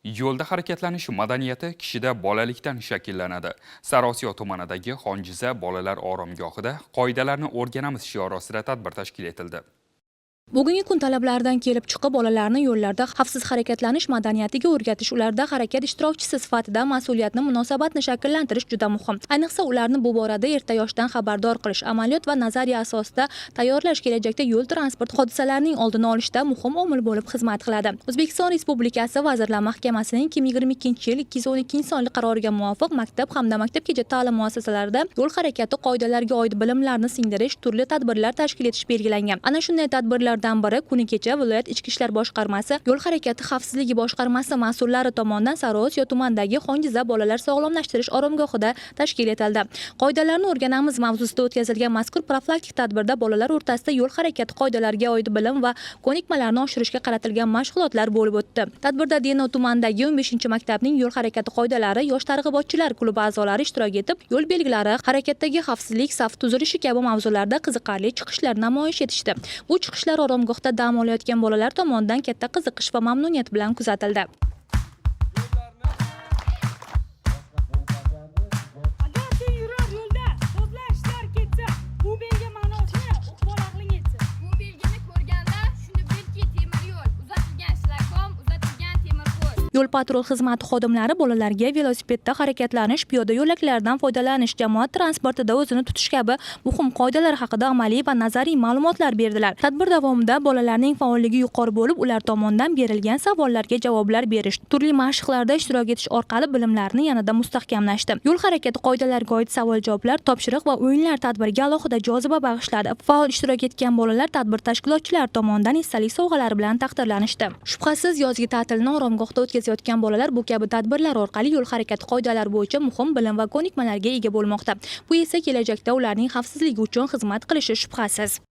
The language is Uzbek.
Yo'lda harakatlanish madaniyati kishida bolalikdan shakllanadi. Sariosiyo tumanidagi Xonjiza bolalar oromgohida "Qoidalarni o'rganamiz" shiori ostida tadbir tashkil etildi. Bugungi kun talablaridan kelib chiqib, bolalarni yo'llarda xavfsiz harakatlanish madaniyatiga o'rgatish, ularda harakat ishtirokchisi sifatida mas'uliyatni, munosabatni shakllantirish juda muhim. Ayniqsa, ularni bu borada erta yoshdan xabardor qilish, amaliyot va nazariya asosida tayyorlash kelajakda yo'l transport hodisalarining oldini olishda muhim omil bo'lib xizmat qiladi. O'zbekiston Respublikasi Vazirlar Mahkamasining 2022-yil 212-sonli qaroriga muvofiq maktab hamda maktabgacha ta'lim muassasalarida yo'l harakati qoidalariga oid bilimlarni singdirish, turli tadbirlar tashkil etish belgilangan. Ana shunday tadbirlardan biri kuni kecha viloyat ichki ishlar boshqarmasi yo'l harakati xavfsizligi boshqarmasi mas'ullari tomonidan Sariosiyo tumanidagi Xonjiza bolalar sog'lomlashtirish oromgohida tashkil etildi. "Qoidalarni o'rganamiz" mavzusida o'tkazilgan mazkur profilaktik tadbirda bolalar o'rtasida yo'l harakati qoidalariga oid bilim va ko'nikmalarni oshirishga qaratilgan mashg'ulotlar bo'lib o'tdi. Tadbirda Denov tumanidagi 15-maktabning yo'l harakati qoidalari yosh targ'ibotchilar klubi a'zolari ishtirok etib, yo'l belgilari, harakatdagi xavfsizlik, saf tuzilishi kabi mavzularda qiziqarli chiqishlar namoyish etishdi. Bu chiqishlar oromgohda dam olayotgan bolalar tomonidan katta qiziqish va mamnuniyat bilan kuzatildi. Agar sen yurar yo'lda so'zlashlar ketsa, bu belgi ma'nosini o'qib ol, aqling yetsa. Bu belgini ko'rganda shuni bilki, temir yo'l uzatilgan shlagbaum, uzatilgan temir qo'l. Yo'l patrul xizmati xodimlari bolalarga velosipedda harakatlanish, piyoda yo'laklardan foydalanish, jamoat transportida o'zini tutish kabi muhim qoidalar haqida amaliy va nazariy ma'lumotlar berdilar. Tadbir davomida bolalarning faolligi yuqori bo'lib, ular tomonidan berilgan savollarga javoblar berish, turli mashqlarda ishtirok etish orqali bilimlarini yanada mustahkamlashdi. Yo'l harakati qoidalariga oid savol-javoblar, topshiriq va o'yinlar tadbirga alohida joziba bag'ishladi. Faol ishtirok etgan bolalar tadbir tashkilotchilari tomonidan esdalik sovg'alari bilan taqdirlanishdi. Shubhasiz, yozgi ta'tilni oromgohda o'tkazayotgan bolalar bu kabi tadbirlar orqali yo'l harakati qoidalari bo'yicha muhim bilim va ko'nikmalarga ega bo'lmoqda. Bu esa kelajakda ularning xavfsizligi uchun xizmat qilishi shubhasiz.